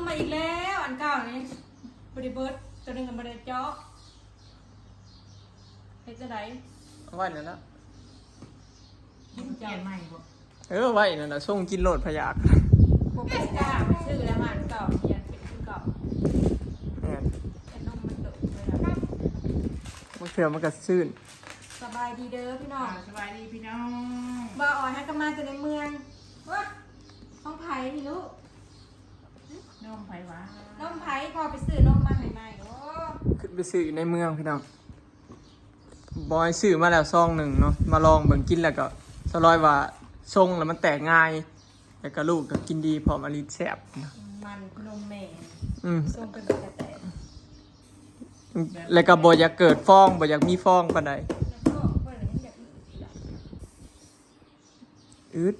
ມາອີກແລ້ວ ອັນເກົ່ານີ້ບໍ່ໄດ້ເບິດ ໂຕໜຶ່ງກໍບໍ່ໄດ້ເຈາະ ເຮັດຈັ່ງໃດ? ເອົາໄວ້ນັ້ນລະ ກິນເຈົ້າໃໝ່ບໍ່? ເອີ ໄວ້ນັ້ນລະ ຊົງກິນໂລດ ພະຍາກ ບໍ່ໄປກ້າຊື້ແລ້ວ ຮ້ານເກົ່າຍັງເປັນຄືເກົ່າ ແມ່ນ ແຕ່ນົມມັນໂດດໄປແລ້ວ ບາງເທື່ອມັນກໍຊື່ນ. ສະບາຍດີເດີພີ່ນ້ອງ ອ່າ ສະບາຍດີພີ່ນ້ອງ ບ່າວອອຍຫາກໍມາແຕ່ໃນເມືອງ ວະ ຂອງໃຜນີ້ລູກ? ນົມໃຜວະ? ນົມໃຜ? ພໍ່ໄປຊື້ນົມມາໃຫ້ໃໝ່. ໂອ້ ຂຶ້ນໄປຊື້ຢູ່ໃນເມືອງພີ່ນ້ອງ ບອຍຊື້ມາແລ້ວຊອງໜຶ່ງເນາະ ມາລອງເບິ່ງ ກິນແລ້ວກໍສະຫຼອຍວ່າຊົງແລ້ວມັນແຕກງ່າຍ ແລ້ວກໍລູກກໍກິນດີ ພ້ອມອາລິດແຊບ ມັນນົມແມ່ ອືມ ຊົງເປັນຕະກະແຕນ ແລ້ວກໍບໍ່ຢາກເກີດຟອງ ບໍ່ຢາກມີຟອງປານໃດ. ອືດ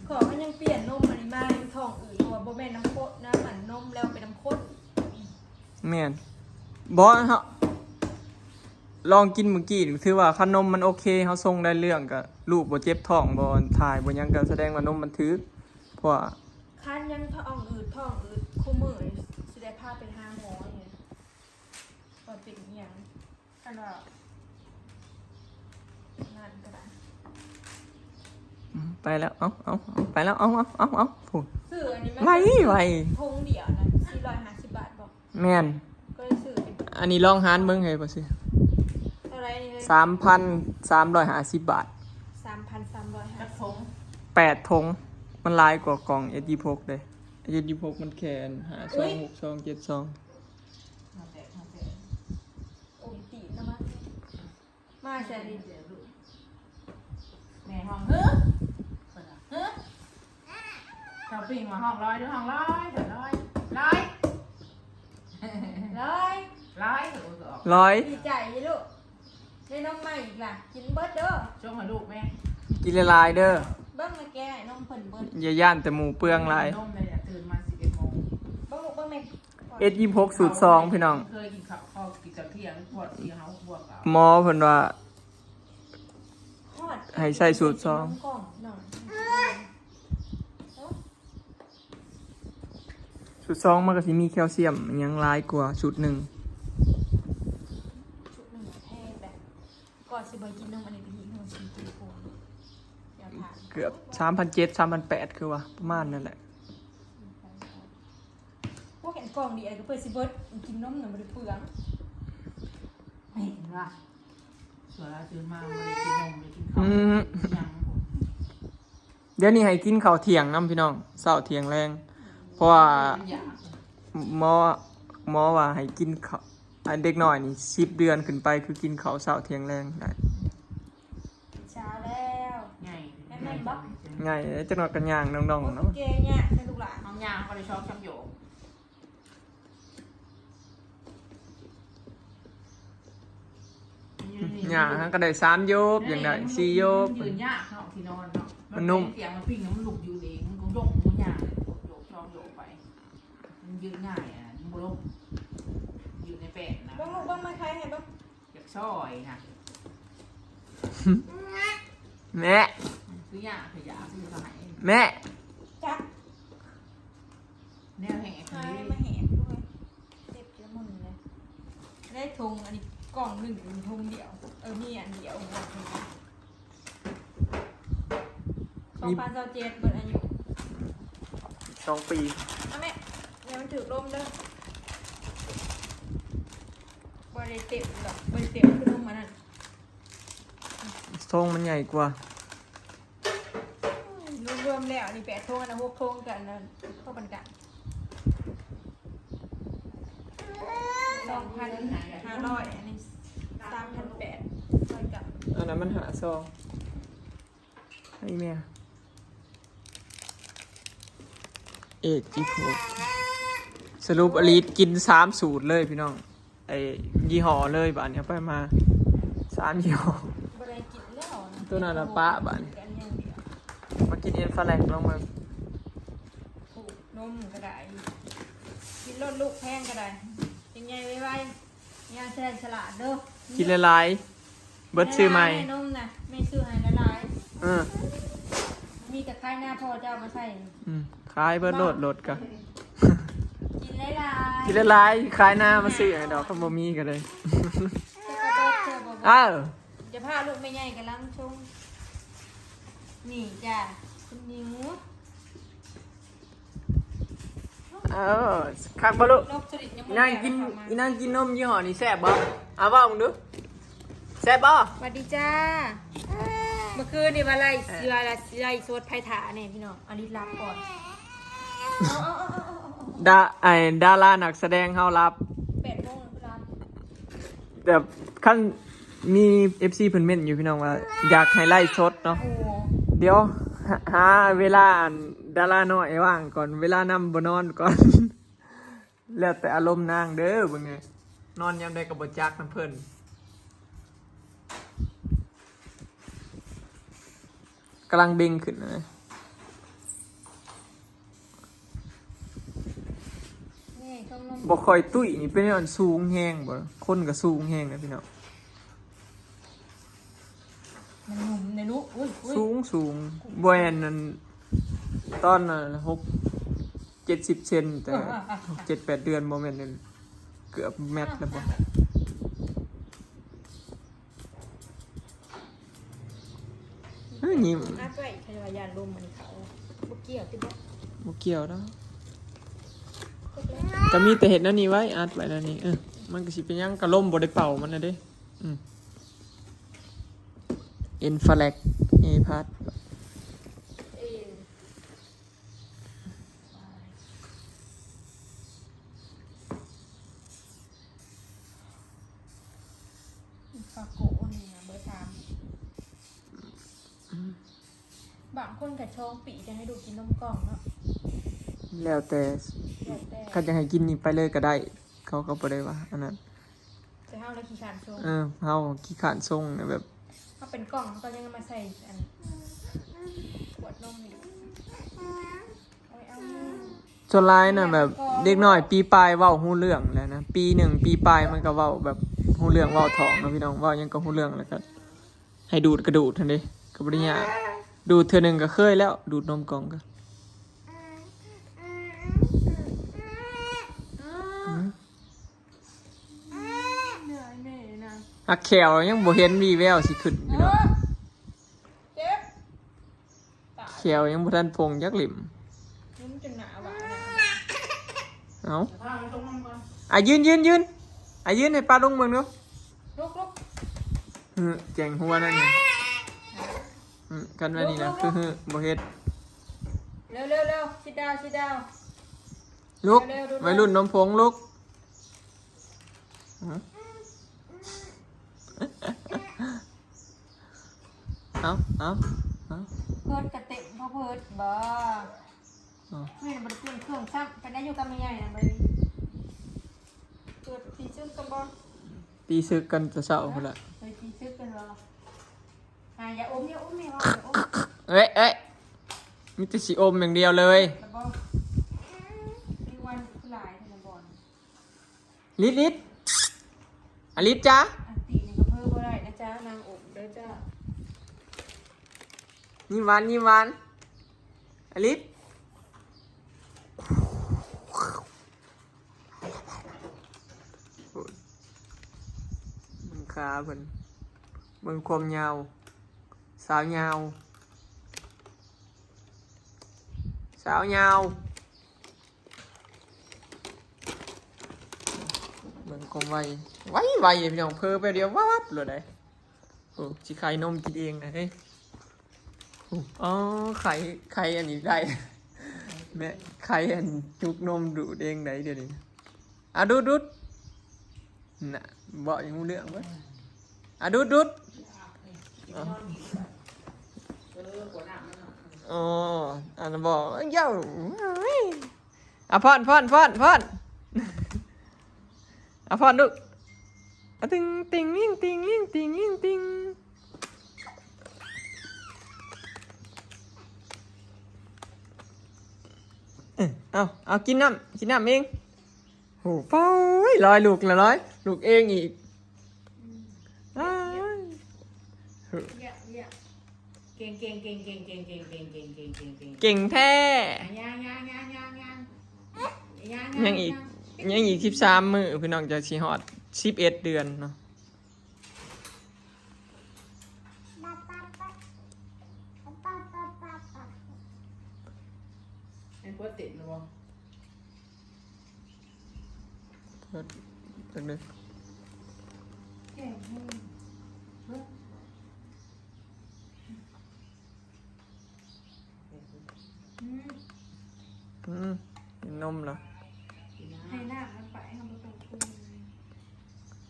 ຂອງມັນຍັງປ່ຽນນົມອັນນີ້ມາ ຍັງທ້ອງອືດ ເພາະວ່າບໍ່ແມ່ນນ້ຳຂົ້ນ ນ້ຳອັນນົມແລ້ວເປັນນ້ຳຂົ້ນ. ແມ່ນ ບໍ່ ເຮົາລອງກິນມື້ກີ້ ຖືວ່າຄັນນົມມັນໂອເຄ ເຮົາຊົງໄດ້ເລື່ອງ ກໍລູກບໍ່ເຈັບທ້ອງ ບໍ່ຖ່າຍ ບໍ່ຫຍັງ ກໍສະແດງວ່ານົມມັນຖືກ ເພາະວ່າຄັນຍັງທ້ອງອືດ ທ້ອງອືດ ຄູ່ມື້ນີ້ຊິໄດ້ພາໄປຫາໝໍນີ້ ວ່າເປັນອີ່ຫຍັງ. ອັນວ່ານັ້ນກໍໄດ້ ອືມ ໄປແລ້ວ ເອົາ ເອົາ ເອົາ ໄປແລ້ວ ເອົາ ເອົາ ເອົາ ເອົາ ຜູ້ ຊື້ອັນນີ້ມັນໄວ ກໍຄື ໄວ ຖົງດຽວນະ ສີ່ຮ້ອຍຫ້າສິບບາດບໍ? ແມ່ນ ກໍເລີຍຊື້ ອັນນີ້ລອງຫານເບິ່ງໃຫ້ບໍ່ຊິ ເທົ່າໃດນີ້ເລີຍ? ສາມພັນສາມຮ້ອຍຫ້າສິບບາດ ສາມພັນສາມຮ້ອຍຫ້າສິບ ຈັກຖົງ? ແປດຖົງ ມັນຫຼາຍກວ່າກ່ອງເອັດຍີ່ສິບຫົກເດ້ ເອັດຍີ່ສິບຫົກມັນແຄ່ຫ້າຊອງ ຫົກຊອງ ເຈັດຊອງ. ໂອມຕີນນະ ມາ ມາໃສ່ນີ້ ແມ່ຮ້ອງ ເຮີ ເພິ່ນວ່າ ເຮີ ເຈົ້າປີ້ງວ່າ ຮ້ອງລອຍເດີ້ ຮ້ອງລອຍ ເດີ ລອຍ ລອຍ ລອຍ ລອຍ ເອີ ກໍອອກ ລອຍ ດີໃຈຢູ່ລູກ ໄດ້ນົມໃໝ່ອີກລະ ກິນເບິດເດີ້ ສົ່ງໃຫ້ລູກແມ່ ກິນຫຼາຍໆເດີ້ ເບິ່ງແມ່ແກະໃຫ້ນົມເພິ່ນເບິດ ຢ່າຢ້ານແຕ່ໝູ່ເປືອງຫຼາຍ ນົມເລີຍ ຕື່ນມາສິບເອັດໂມງ ເບິ່ງລູກ ເບິ່ງແມ່ ເອັດຍີ່ສິບຫົກສູດສອງ ພີ່ນ້ອງ ເຄີຍກິນເຂົ້າ ເຂົ້າກິນຕອນທ່ຽງ ພວກທີ່ເຮົາພວກເຮົາ ໝໍເພິ່ນວ່າ ຮອດ ໃຫ້ໃຊ້ສູດສອງ ສູດສອງມັນກໍຊິມີແຄວຊຽມຫຍັງຫຼາຍກວ່າສູດໜຶ່ງ ສູດໜຶ່ງແພງແຫຼະ ກໍຊິບໍ່ກິນນຳອັນນີ້ ໄປອີກໜຶ່ງ ເກືອບສາມພັນເຈັດ ສາມພັນແປດ ຄືວ່າປະມານນັ້ນແຫຼະ. ພວກອັນກ່ອງນີ້ ອັນກໍເປີດຊິເບິດ ກິນນົມນະບໍ່ໄດ້ເປືອງ ແມ່ນວ່າ ສ່ວນລາວຕື່ນມາບໍ່ໄດ້ກິນນົມ ບໍ່ໄດ້ກິນເຂົ້າ ອືມ ຫຍັງ ດຽວນີ້ໃຫ້ກິນເຂົ້າທ່ຽງນຳ ພີ່ນ້ອງ ເຊົ້າທ່ຽງແລງ ເພາະວ່າ ມັນຢາກ ໝໍ ໝໍວ່າໃຫ້ກິນເຂົ້າ ອັນເດັກນ້ອຍນີ້ ສິບເດືອນຂຶ້ນໄປ ຄືກິນເຂົ້າເຊົ້າທ່ຽງແລງໄດ້. ເຊົ້າແລ້ວ ໃຫຍ່ ແມ່ນບໍ່? ໃຫຍ່ ຈັກໜ່ອຍກໍຍ່າງໜ່ອງໆ ໂອ້ຍ ເນາະ ແກ່ຍາກແທ້ລູກຫຼານ ເຮົາຍ່າງເຮົາກໍໄດ້ຊອກຊຳໂຍກ ຍ່າງເຮົາກໍໄດ້ສາມໂຍບ ຍັງໄດ້ສີ່ໂຍບ ມັນຢືນຍາກເນາະ ທີ່ນອນເນາະ ມັນນຸ້ມ ມັນເປັນຕຽງ ມັນພິງ ມັນລຸກຢືນເອງ ມັນກໍຍົກ ມັນຍ່າງ ໂຍກສອງໂຍກໄປ ມັນຢືນງ່າຍ ອັນນັ້ນມັນບໍ່ລົ້ມ ຢືນໃນແປ້ນນະ ເບິ່ງລູກ ເບິ່ງ ມາໄຄໃຫ້ເບິ່ງ ຢາກຊ່ອຍນະ ແມ່ ຄືຢາກ ຄືຢາກ ຄືຢາກໃຫ້ ແມ່ ຈັກ ແນວແຫກ ຫາ ເລີຍ ມາແຫກດ້ວຍ ເຈັບຈະໝຸ່ນເລີຍ ໄດ້ຖົງ ອັນນີ້ກ່ອງໜຶ່ງ ຖົງດຽວ ເອີ ມີອັນດຽວ ສອງພັນຊາວເຈັດ ເບິດອາຍຸ ສອງປີ ເອົາແມ່ ຢ່າມັນຖືກລົມເດີ ບໍ່ໄດ້ເຕັມດອກ ບໍ່ໄດ້ເຕັມຄືນົມອັນນັ້ນ ຖົງມັນໃຫຍ່ກວ່າ ລວມໆແລ້ວ ອັນນີ້ແປດຖົງ ອັນນັ້ນຫົກຖົງ ກັນ ອັນນັ້ນເທົ່າກັນ ສອງພັນຫ້າຮ້ອຍ ອັນນີ້ສາມພັນແປດຮ້ອຍກຣາມ ອັນນັ້ນມັນຫ້າຊອງ ໃຫ້ແມ່ ເອກສິບຫົກ ສະຫຼຸບອາລິດກິນສາມສູດເລີຍພີ່ນ້ອງ ໄອ້ຍີ່ຫໍ້ເລີຍ ບາດນີ້ເອົາໄປມາສາມຍີ່ຫໍ້ ບໍ່ໄດ້ກິນແລ້ວນະ ໂຕນັ້ນລະປະ ບາດນີ້ ອັນຢ່າງດຽວ ມາກິນເອັນຟາແລັກລອງເບິ່ງ ຜູ້ນົມກໍໄດ້ ກິນໂລດລູກ ແພງກໍໄດ້ ກິນໃຫຍ່ໄວໆ ຢ່າແສນສະຫຼາດເດີ ກິນຫຼາຍໆ ເບິດຊື້ໃໝ່ ແມ່ນົມນະ ແມ່ຊື້ໃຫ້ຫຼາຍໆ ເອີ ມີແຕ່ຂາຍນາພໍ່ເຈົ້າມາໃສ່ ອືມ ຂາຍເບິດໂລດ ລົດກະ ກິນຫຼາຍໆ ກິນຫຼາຍໆ ຂາຍນາມາຊື້ໃຫ້ດອກ ຄັນບໍ່ມີກະເລີຍ ເຈົ້າກະເບິດເທື່ອບໍ່ ເອີ ຈະພາລູກແມ່ໃຫຍ່ກຳລັງຊົງ ນີ້ຈ້າ ຄຸນນິວ. ເອີ ຄັກບໍ່ລູກ? ອີນາງກິນ ອີນາງກິນນົມຍີ່ຫໍ້ນີ້ແຊບບໍ່? ເອົາເວົ້າເບິ່ງດູ ແຊບບໍ່? ສະຫວັດດີຈ້າ ເມື່ອຄືນນີ້ວ່າໄລ່ ເອີ ຊິວ່າ ຊິໄລ່ສົດ ໃຜຖ້າແດ່ພີ່ນ້ອງ ອາລິດຫຼັບກ່ອນ ດາ ໄອ້ ດາລານັກສະແດງເຮົາຫຼັບ ແປດໂມງແລ້ວ ແບບຄັນມີເອັຟຊີເພິ່ນເມັ້ນຢູ່ພີ່ນ້ອງວ່າ ຢາກໃຫ້ໄລສົດເນາະ ໂອ້ ດຽວຫາ ຫາເວລາອັນດາລານ້ອຍວ່າງກ່ອນ ເວລານຳບໍ່ນອນກ່ອນ ແລ້ວແຕ່ອາລົມນາງເດີ ເບິ່ງແນ່ ນອນຍາມໃດກໍບໍ່ຈັກນຳເພິ່ນ ກຳລັງເບັ່ງຂຶ້ນນະ. ນີ້ ບໍ່ຄ່ອຍຕຸ້ຍນີ້ ເປັນອັນສູງແຮງບໍ່ ຄົນກໍສູງແຮງນະພີ່ນ້ອງ ມັນຫຸ່ມໃນລູກ ອຸ້ຍ ອຸ້ຍ ສູງ ສູງ ບໍ່ແມ່ນອັນ ຕອນນັ້ນຫົກເຈັດສິບເຊັນ ແຕ່ຫົກເຈັດແປດເດືອນ ບໍ່ແມ່ນເກືອບແມັດແລ້ວບໍ່? ເອີ ນີ້ ອັດໄວ້ ຄັນວ່າຢ້ານລົມມັນເຂົ້າ ບໍ່ກ່ຽວຕິບໍ່? ບໍ່ກ່ຽວດອກ ກໍມີແຕ່ເຮັດແນວນີ້ໄວ້ ອັດໄວ້ແນວນີ້ ເອີ ມັນກໍຊິເປັນຫຍັງ ກໍລົມບໍ່ໄດ້ເປົ່າມັນນະເດ້ ອືມ ເອັນຟາແລັກ ເອພາດ ຟາໂກະນີ້ນະ ເບີສາມ ບາງຄົນກໍສອງປີຈັ່ງໃຫ້ລູກກິນນົມກ່ອງເນາະ ແລ້ວແຕ່ ແລ້ວແຕ່ ຄັນຢາກໃຫ້ກິນນີ້ໄປເລີຍກໍໄດ້ ເຂົາກໍບໍ່ໄດ້ວ່າອັນນັ້ນ ແຕ່ເຮົາລະຂີ້ຄ້ານຊົງ ເອີ ເຮົາຂີ້ຄ້ານຊົງນະ ແບບ ເຮົາເປັນກ່ອງ ເຮົາກໍຍັງມາໃສ່ອັນ ຂວດນົມນີ້ ສ່ວນຫຼາຍນະ ແບບເດັກນ້ອຍປີປາຍເວົ້າຮູ້ເລື່ອງແລ້ວນະ ປີໜຶ່ງປີປາຍມັນກໍເວົ້າແບບຮູ້ເລື່ອງ ເວົ້າຖອກເນາະພີ່ນ້ອງ ເວົ້າຫຍັງກໍຮູ້ເລື່ອງ ແລ້ວກໍໃຫ້ດູດກໍດູດຫັ້ນເດ້ ກໍບໍ່ໄດ້ຍາກ ດູດເທື່ອໜຶ່ງກໍເຄີຍແລ້ວ ດູດນົມກ່ອງກໍ ອືມ ເໜື່ອຍແມ່ນະ ຫາກແຂ້ວຍັງບໍ່ເຫັນວີ່ແວວຊິຂຶ້ນພີ່ນ້ອງ ເອີ ເຈັບ ຕາຍ ແຂ້ວຍັງບໍ່ທັນພົງຈັກເຫຼັ້ມ ມັນຈົນໜ້າຫວານນະ ເອົ້າ ອ່ະ ຢືນ ຢືນ ຢືນ ອ່ະ ຢືນໃຫ້ປ້າລຸງເບິ່ງດູ ລຸກ ລຸກ ຫື ແກງຫົວນັ້ນນີ້ ຫື ຄັນວ່ານີ້ນະ ລຸກ ລຸກ ຄືຫື ບໍ່ເຮັດ ເລັວ ເລັວ ເລັວ ຊິດດາວ ຊິດດາວ ລຸກ ເລັວ ເລັວ ລຸກ ໄວລຸ້ນນົມຜົງ ລຸກ ຫື ເອົາ ເອົາ ເອົາ ເພິດກະເຕັມ ພໍເພິດບໍ່ ເອົາ ແມ່ນບໍ່ໄດ້ປ່ຽນເຄື່ອງຊ້ຳ ໄປໄດ້ຢູ່ກັບແມ່ໃຫຍ່ນະ ໄປ ເກີດຕີຊຶກກັນບໍ່ ຕີຊຶກກັນແຕ່ເຊົ້າພຸ້ນລະ ເຄີຍຕີຊຶກກັນບໍ່ ອ່າ ຢ່າອົມ ຢ່າອົມ ແມ່ວ່າຢ່າອົມ ເອີຍ ເອີຍ ມີແຕ່ຊິອົມຢ່າງດຽວເລີຍ ແລ້ວບໍ່ ມີວັນຄືຫຼາຍແທ້ນະ ບ່ອນ ລິດ ລິດ ອາລິດຈ້າ ອັນຕີນີ້ກໍເພີ້ບໍ່ໄດ້ນະຈ້າ ນາງອົມເດີຈ້າ ຍິ້ມຫວານ ຍິ້ມຫວານ ອາລິດ ເບິ່ງຂາເພິ່ນ ເບິ່ງຄວາມຍາວ ສາວຍາວ ສາວຍາວ. ເບິ່ງຄວາມໄວ ໄວໆ ເດ້ພີ່ນ້ອງ ເພີແປັບດຽວວັບໆ ໂລດໄດ໋. ໂອ້ ຊິໄຄນົມກິນເອງນະເຮີ້ຍ. ໂອ້ ອໍ ໄຄ ໄຄອັນນີ້ໄດ້ ແມ່ໄຄອັນຈຸກນົມດູດເອງໄດ້ດຽວນີ້. ອ່ະ ດູດໆ ນະ ເວົ້າຍັງຮູ້ເລື່ອງເວີ້ຍ. ອ່ະ ດູດໆ ອໍ ອັນນັ້ນບໍ່ ເຍົ້າ. ອ່ະ ຟ້ອນ ຟ້ອນ ຟ້ອນ ຟ້ອນ ອ່ະ ຟ້ອນລູກ. ອ່ະ ຕິງ ຕິງ ຕິງ ຕິງ ຕິງ ຕິງ ຕິງ. ເອີ ເອົາ ເອົາ ກິນນ້ຳ ກິນນ້ຳເອງ. ໂຫ ປ້ອຍ ລອຍ ລູກລະລອຍ ລູກເອງອີກ. ອືມ ອ້າຍ ເຢ້ຍມ ເຢ້ຍມ ເກັ່ ເກັ່ງໆໆໆໆໆໆໆໆໆໆໆ ເກັ່ງແທ້. ຍ່າງໆໆໆໆ ຍ່າງ ຍັງອີກ ຍັງອີກສິບສາມມື້ ພີ່ນ້ອງ ຈະຊິຮອດສິບເອັດເດືອນເນາະ. ແມ່ນຜົວເຕັ້ນແລ້ວບໍ່? ເພິ່ນຈັກເດີ ແກງແຫ້ງ ເບິ່ງ ອືມ ອືມ ກິນນົມລະ ໃຫ້ນ້ຳມັນໄປ ເຮົາບໍ່ຕ້ອງປຸງ.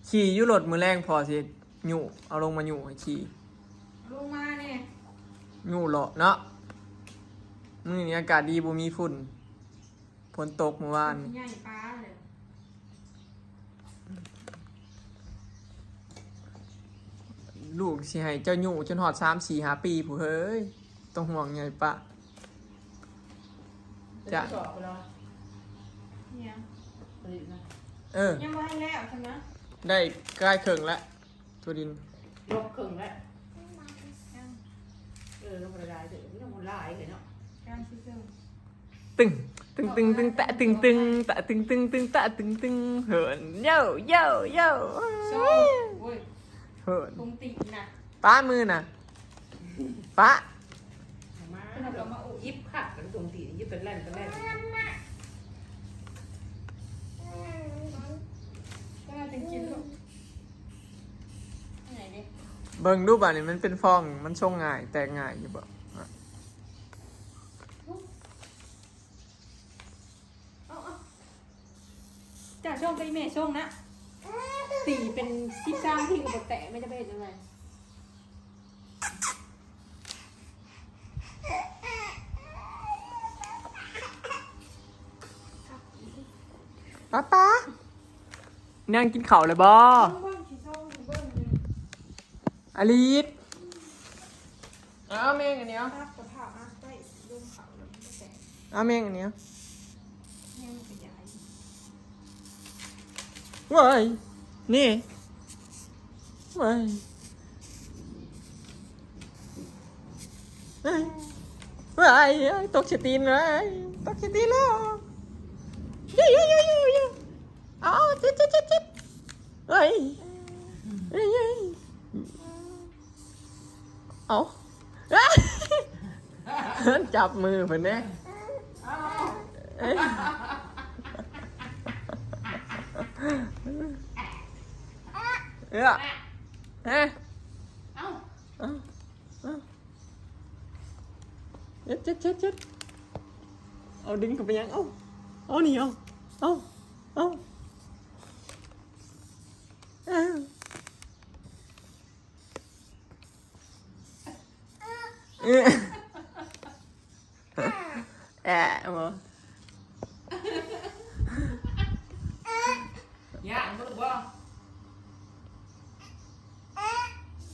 ຂີ່ຢູ່ລົດມື້ແລງ ພໍ່ຊິຍູ້ ເອົາລົງມາຍູ້ໃຫ້ຂີ່ ເອົາລົງມາແດ່ ຍູ້ເລາະເນາະ. ມື້ນີ້ອາກາດດີ ບໍ່ມີຝຸ່ນ. ຝົນຕົກມື້ວານນີ້ ໃຫຍ່ປາເລີຍ ລູກຊິໃຫ້ເຈົ້າຍູ້ຈົນຮອດສາມ ສີ່ ຫ້າປີພຸ້ນເຮີ້ຍ. ຕ້ອງຫ່ວງໃຫຍ່ປະ ຈະ ເອີ ຍັງບໍ່ທັນແລ້ວຊັ້ນນະ ໄດ້ກາຍເຄິ່ງແລ້ວ. ທົ່ວດິນ ລົບເຄິ່ງແລ້ວ ເອີ ລົບບໍ່ໄດ້ຫຼາຍເດີ ຍັງບໍ່ຫຼາຍເລີຍເນາະ ການຊິເຄິ່ງ ຕຶງ ຕຶງ ຕຶງ ຕຶງ ແຕະ ຕຶງ ຕຶງ ແຕະ ຕຶງ ຕຶງ ຕຶງ ແຕະ ຕຶງ ຕຶງ ເຫີນ ໂຢ ໂຢ ໂຢ ໂອ້ຍ ເຫີນ ປຸງຕິນະ ປະມືນະ ປະ ມາ ເພິ່ນເອົາມາອຸບ ຢິບຄັກ ປຸງຕິນ ຢິບເປັນແລ່ນ ເປັນແລ່ນ ກໍໜ້າຈະກິນລູກ. ເບິ່ງດູບາດນີ້ ມັນເປັນຟອງ ມັນຊົງງ່າຍ ແຕກງ່າຍຢູ່ບໍ່? ເອົາ ເອົາ ເຈົ້າຊົງກັບອີ່ແມ່ຊົງນະ ຕີເປັນສິບສາມທີກໍບໍ່ແຕກ ແມ່ຈະໄປເຮັດຈັ່ງໃດ? ປ້າ ປ້າ ນາງກິນເຂົ້າແລ້ວບໍ່? ເບິ່ງ ຊິສົ່ງໃຫ້ເບິ່ງນີ້ ອາລິດ ເອົາແມງອັນນີ້ ເອົາ ຕັບກະເພາະມາໄວ້ລົງເຂົ້າແລ້ວມັນຈະແຕກ ເອົາແມງອັນນີ້ ເອົາ ແມງມັນກະຢາຍ ເວີຍ ນີ້ ເວີຍ ເອີຍ ເອີຍ ຕົກໃສ່ຕີນເວີຍ ຕົກໃສ່ຕີນແລ້ວ ເຢີໆໆໆ ເອົາ ເຈັບໆໆໆ ເອີຍ ເອີຍ ເອີຍ ເອົາ ຈັບມືເພິ່ນແດ່ ເອີຍ ເອີຍ ເອີຍ ເອົາ ເອົາ ເອົາ ເຈັບ ເຈັບ ເຈັບ ເຈັບ ເອົາ ດຶງເຂົ້າໄປຍັງ ເອົາ ເອົາ ນີ້ ເອົາ ເອົາ ເອົາ ເອີ ເອີ ແອະ ບໍ່ ຢ້ານບໍ່ລູກບໍ່?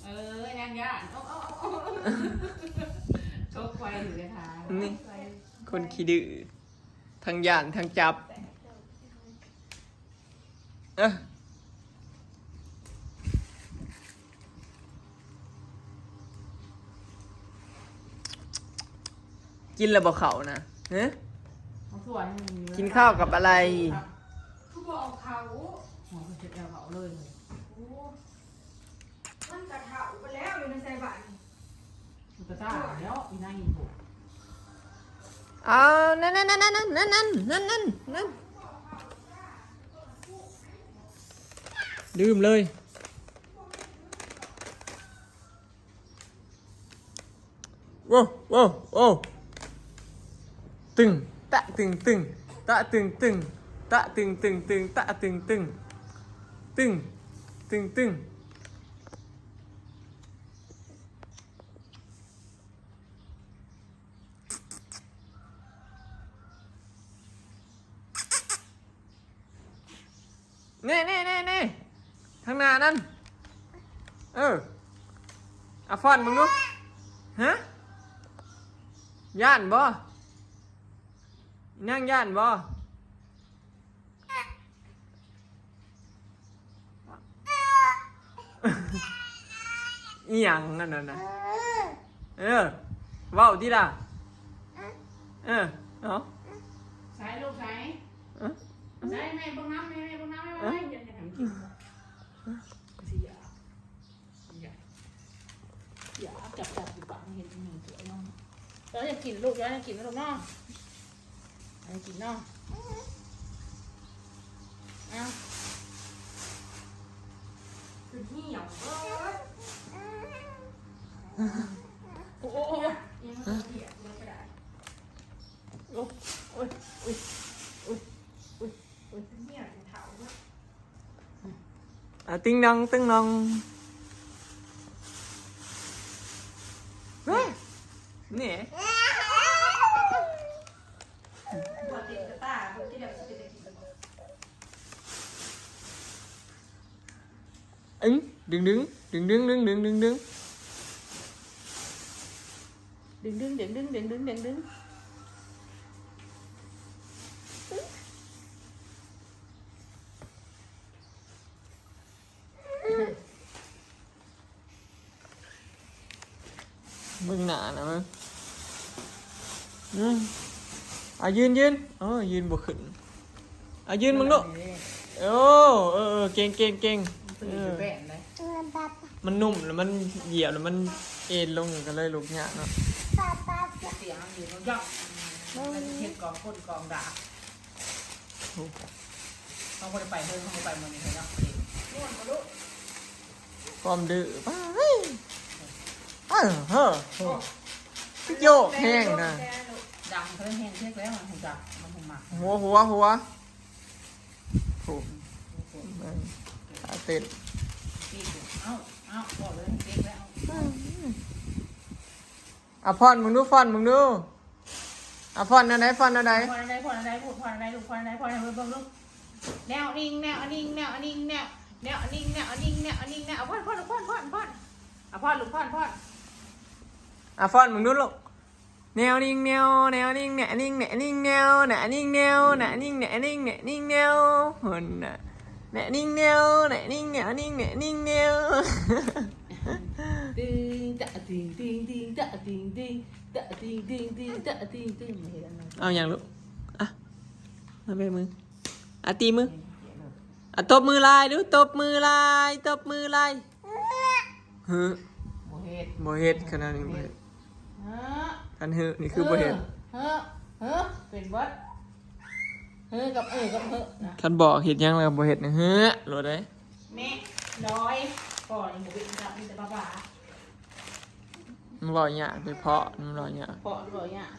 ເອີ ຍັງຢ້ານ ເອົາ ເອົາ ເອົາ ຕົກໄວຢູ່ເດ້ທ່າ ນີ້ ຄົນຂີ້ດື້ ທັງຢ້ານທັງຈັບ ເອີ ກິນແລ້ວບໍ່ເຂົ້ານະ? ຮະ? ເອົາຖ້ວຍໃຫ້ມັນ ກິນເຂົ້າກັບອະໄລ? ຄືບໍ່ເອົາເຂົ້າ? ໂອ້ຍ ເຮັດແລ້ວເຂົ້າເລີຍ ໂອ້ ມັນກະເຖົ້າໄປແລ້ວ ຢູ່ໃນໃສ່ບາດນີ້ ມັນກະຊ້າແລ້ວ ອີນາງອີໂພ ອ້າວ ນັ້ນໆໆໆ ນັ້ນໆ ນັ້ນໆ ນັ້ນ ລືມເລີຍ. ໂອ້ ໂອ້ ໂອ້ ຕຶງ ຕະຕຶງຕຶງ ຕະຕຶງຕຶງ ຕະຕຶງຕຶງຕຶງ ຕະຕຶງຕຶງ ຕຶງ ຕຶງຕຶງ. ນີ້ໆໆ ທາງໜ້ານັ້ນ ເອີ ອາຟອນເບິ່ງດູ ຮະ ຢ້ານບໍ່? ນາງຢ້ານບໍ່? ອີ່ຫຍັງອັນນັ້ນນະ? ເອີ ເວົ້າຕິລະ ເອີ ເອົາ ໃສ່ລູກໃສ່ ເອີ ໃສ່ແມ່ເບິ່ງນຳ ແມ່ ແມ່ເບິ່ງນຳ ແມ່ວ່າໄວ້ ເອີ ດຽວຈະໃຫ້ມັນກິນ ຊິຢາກ ຢາກ ຢາກຈັບໆຢູ່ປາກ ເຫັນອີ່ໝີຕົວນ້ອງ ເຈົ້າຢາກກິນລູກ ເຈົ້າຢາກກິນລູກເນາະ ອັນນີ້ເນາະ ເອົາ ຄືເຫ່ຽວເບີດ ໂອ້ຍ ຍັງບໍ່ເຫ່ຽວເບີດກໍໄດ້ ໂອ້ຍ ໂອ້ຍ ໂອ້ຍ ໂອ້ຍ ໂອ້ຍ ເຫ່ຽວຈົນເຖົ້າເບີດ ອາ ຕິງນອງ ຕິງນອງ ເຮີ້ຍ ນີ້ ບວດຕິດກະຕ່າ ເບິ່ງທີ່ແລ້ວຊິເປັນຕາກິນບໍ່ ອຶ້ງ ດຶງໆ ດຶງໆ ດຶງໆ ດຶງໆ ດຶງໆ ດຶງໆ ດຶງໆ ດຶງໆ ດຶງໆ ເບິ່ງໜ້ານະເບິ່ງ ອືມ ອາ ຢືນ ຢືນ ໂອ້ຍ ຢືນບໍ່ຂຶ້ນ ອາ ຢືນເບິ່ງດູ ໂອ້ ເອີ ເອີ ເກັ່ງ ເກັ່ງ ເກັ່ງ ມັນໜຸ່ມແລ້ວມັນຢຽບແລ້ວມັນເອນລົງ ກໍເລີຍລຸກຍາກເນາະ ສຽງມັນຢູ່ເນາະ ມັນເຮັດກອງກົ້ນກອງດາກ ໂອ້ ເຮົາບໍ່ໄດ້ໄປເຮີ ເຮົາບໍ່ໄປມື້ນີ້ເນາະ ມ່ວນບໍ່ລູກ ຄວາມດື້ ປ້າ ເອີ ເຮີ ໂອ້ ໂຍກແຮງນະ ດັງເພິ່ນແຮງເທັກແລ້ວ ມັນຮູ້ຈັກ ມັນຮູ້ມັກ ຫົວ ຫົວ ຫົວ ໂອ້ ເບິ່ງ ຕາເຕັ້ນ ເອົາ ເອົາ ບອກເລີຍເທັກແລ້ວ ອາ ຟ້ອນເບິ່ງດູ ຟ້ອນເບິ່ງດູ ອາ ຟ້ອນແນວໃດ ຟ້ອນແນວໃດ ຟ້ອນແນວໃດ ຟ້ອນແນວໃດ ຟ້ອນແນວໃດລູກ ຟ້ອນແນວໃດ ຟ້ອນໃຫ້ເບິ່ງດູ ແນວນິງ ແນວອະນິງ ແນວອະນິງ ແນວ ແນວອະນິງ ແນວອະນິງ ແນວອະນິງ ແນວ ອາ ຟ້ອນ ຟ້ອນລູກ ຟ້ອນ ຟ້ອນ ຟ້ອນ ອາ ຟ້ອນລູກ ຟ້ອນ ຟ້ອນ ອາ ຟ້ອນເບິ່ງດູລູກ ແນວນິງ ແນວ ແນວນິງ ແນວອະນິງ ແນວອະນິງ ແນວ ແນວອະນິງ ແນວ ແນວອະນິງ ແນວອະນິງ ແນວອະນິງ ແນວ ຫັ້ນນະ ແນວນິງ ແນວ ແນວນິງ ແນວອະນິງ ແນວນິງ ແນວ ຕິງ ຕະ ຕິງ ຕິງ ຕິງ ຕະ ຕິງ ຕິງ ຕະ ຕິງ ຕິງ ຕິງ ຕະ ຕິງ ຕິງ ເອົາຫຍັງລູກ ອະ ມາແບມື ອະ ຕີມື ອະ ຕົບມືຫຼາຍດູ ຕົບມືຫຼາຍ ຕົບມືຫຼາຍ ເຮີ ບໍ່ເຮັດ ບໍ່ເຮັດ ຂະໜາດນີ້ບໍ່ເຮັດ ເຮີ ຄັນເຮີນີ້ຄືບໍ່ເຮັດ ເຮີ ເຮີ ເປັນເບິດ ເຮີກັບເອີກັບເຮີນະ ຄັນບອກເຮັດຫຍັງແລ້ວບໍ່ເຮັດນະ ເຮີໂລດເດ້ ແມ່ ລອຍ ພໍນີ້ບໍ່ເປັນ ມີແຕ່ບາບາ ມັນເວົ້າຍາກເດ້ ເພາະມັນເວົ້າຍາກ ເພາະມັນເວົ້າຍາກ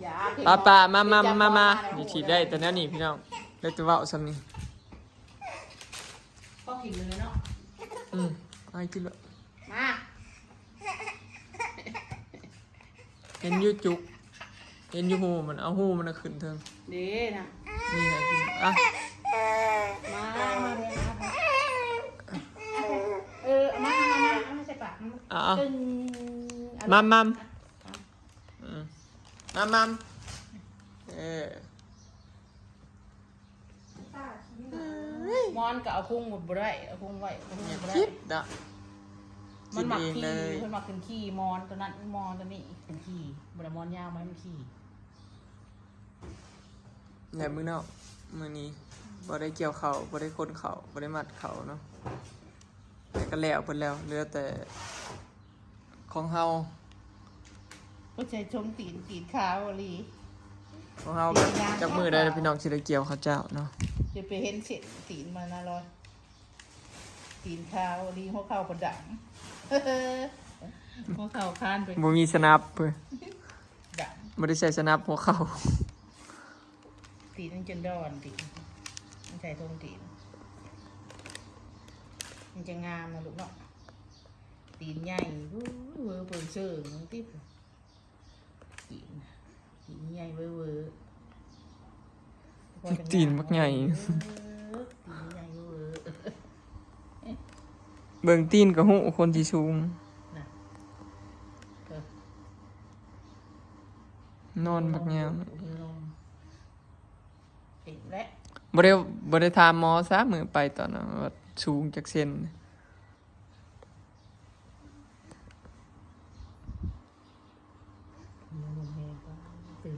ຢ່າ ປ້າໆ ມາໆ ມາໆ ນີ້ຊິໄດ້ແຕ່ແນວນີ້ພີ່ນ້ອງ ໄດ້ແຕ່ເວົ້າສ່ຳນີ້ ພໍກິນເລີຍເນາະ ອືມ ເອົາໃຫ້ກິນເລີຍ ມາ ເຫັນຢູ່ຈຸກ ເຫັນຢູ່ຮູມັນ ເອົາຮູມັນຂຶ້ນເທິງ ເດ້ນະ ນີ້ໃຫ້ກິນ ອ່ະ ມາ ມາເດີ ມາ ເອີ ເອົາມາ ມາ ມາ ເອົາໃສ່ປາກ ອ່ະ ມາ ມາ ອືມ ມາ ມາ ເອີ ມອນກໍເອົາຄຸງບໍ່ໄດ້ ເອົາຄຸງໄວ້ ເອົາຄຸງບໍ່ໄດ້ ຄິດເນາະ ມັນມັກຂີ່ ເພິ່ນມັກຂຶ້ນຂີ່ ມອນຕົວນັ້ນ ມອນຕົວນີ້ຂຶ້ນຂີ່ ບໍ່ໄດ້ ມອນຍາວມັນຂີ່ ແລະ ມື້ນອກ ມື້ນີ້ບໍ່ໄດ້ກ່ຽວເຂົ້າ ບໍ່ໄດ້ຂົນເຂົ້າ ບໍ່ໄດ້ມັດເຂົ້າເນາະ ແຕ່ກໍແລ້ວເບິດແລ້ວ ເຫຼືອແຕ່ຂອງເຮົາ ບໍ່ໃຊ່ຊົງຕີນ ຕີນຂາວອີ່ຫຼີ ຂອງເຮົາກໍຈັກມື້ໃດພີ່ນ້ອງຊິໄດ້ກ່ຽວເຂົ້າເຈົ້າເນາະ ຈະໄປເຫັນເສັ້ນຕີນມັນນະລອຍ ຕີນຂາວອີ່ຫຼີ ຫົວເຂົ່າບໍ່ດຳ ຫົວເຂົ່າຄານໄປ ບໍ່ມີສະໜັບ ດຳ ບໍ່ໄດ້ໃສ່ສະໜັບຫົວເຂົ່າ ຕີນມັນຈົນດອນຕິ ມັນໃສ່ຖົງຕີນ ມັນຈະງາມນະລູກເນາະ ຕີນໃຫຍ່ ເວີເປີງເຊີງຕິ ຕີນ ຕີນໃຫຍ່ເວີເວີ ຕີນບັກໃຫຍ່ ເອີ ຕີນໃຫຍ່ເວີເວີ ເບິ່ງຕີນກໍຮູ້ຄົນທີ່ສູງ ນະ ເອີ ນອນບັກຍາວ ເປັນແຫຼະ ບໍ່ໄດ້ ບໍ່ໄດ້ຖາມໝໍຊະ ມື້ໄປຕອນນັ້ນວ່າສູງຈັກເຊັນ ເອີ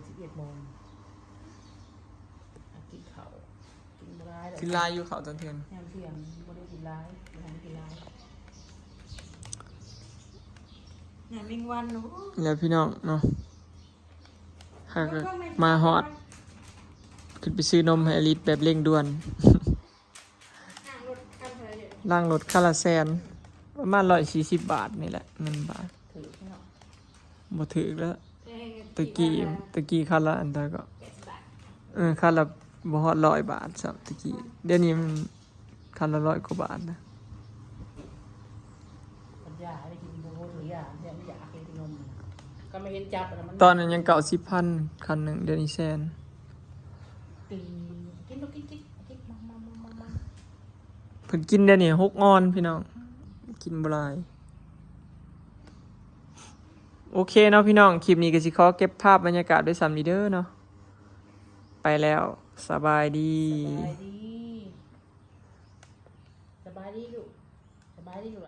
สิบเอ็ดโมง อ่ะ กินข้าว กินบ่หลายดอก กินหลายอยู่ข้าวตอนเที่ยง ยามเที่ยงบ่ได้กินหลาย บ่ทันได้กินหลาย ยามแมงวัน โอ้ แล้วพี่น้องเนาะ หากมาฮอด ขึ้นไปซื้อนมให้อลิสแบบเร่งด่วน นั่งรถคันเท่าไหร่เดี๋ยว ล้างรถคันละแสน ประมาณร้อยสี่สิบบาทนี่แหละ เงินบาท ถือพี่น้อง บ่ถืกแล้ว แพง ตะกี้ตะกี้คันละอันเท่าก็ แปดสิบบาท เออ คันละบ่ฮอดร้อยบาทซ้ำตะกี้ เดี๋ยวนี้มันคันละร้อยกว่าบาทนะ ปัญญาได้กินโบโบถือยาเนี่ยไม่อยากให้กินนม ก็ไม่เห็นจับแล้วมัน ตอนนั้นยังเก้าสิบพันคันหนึ่ง เดี๋ยวนี้แสน กิน กินลูก กิน กิน กิน มามามามามา เพิ่นกินเดี๋ยวนี้หกออนพี่น้อง กินบ่หลาย โอเคเนาะพี่น้อง คลิปนี้ก็สิขอเก็บภาพบรรยากาศไว้ส่ำนี้เด้อเนาะ ไปแล้ว สบายดี สบายดี สบายดีลูก สบายดีลูก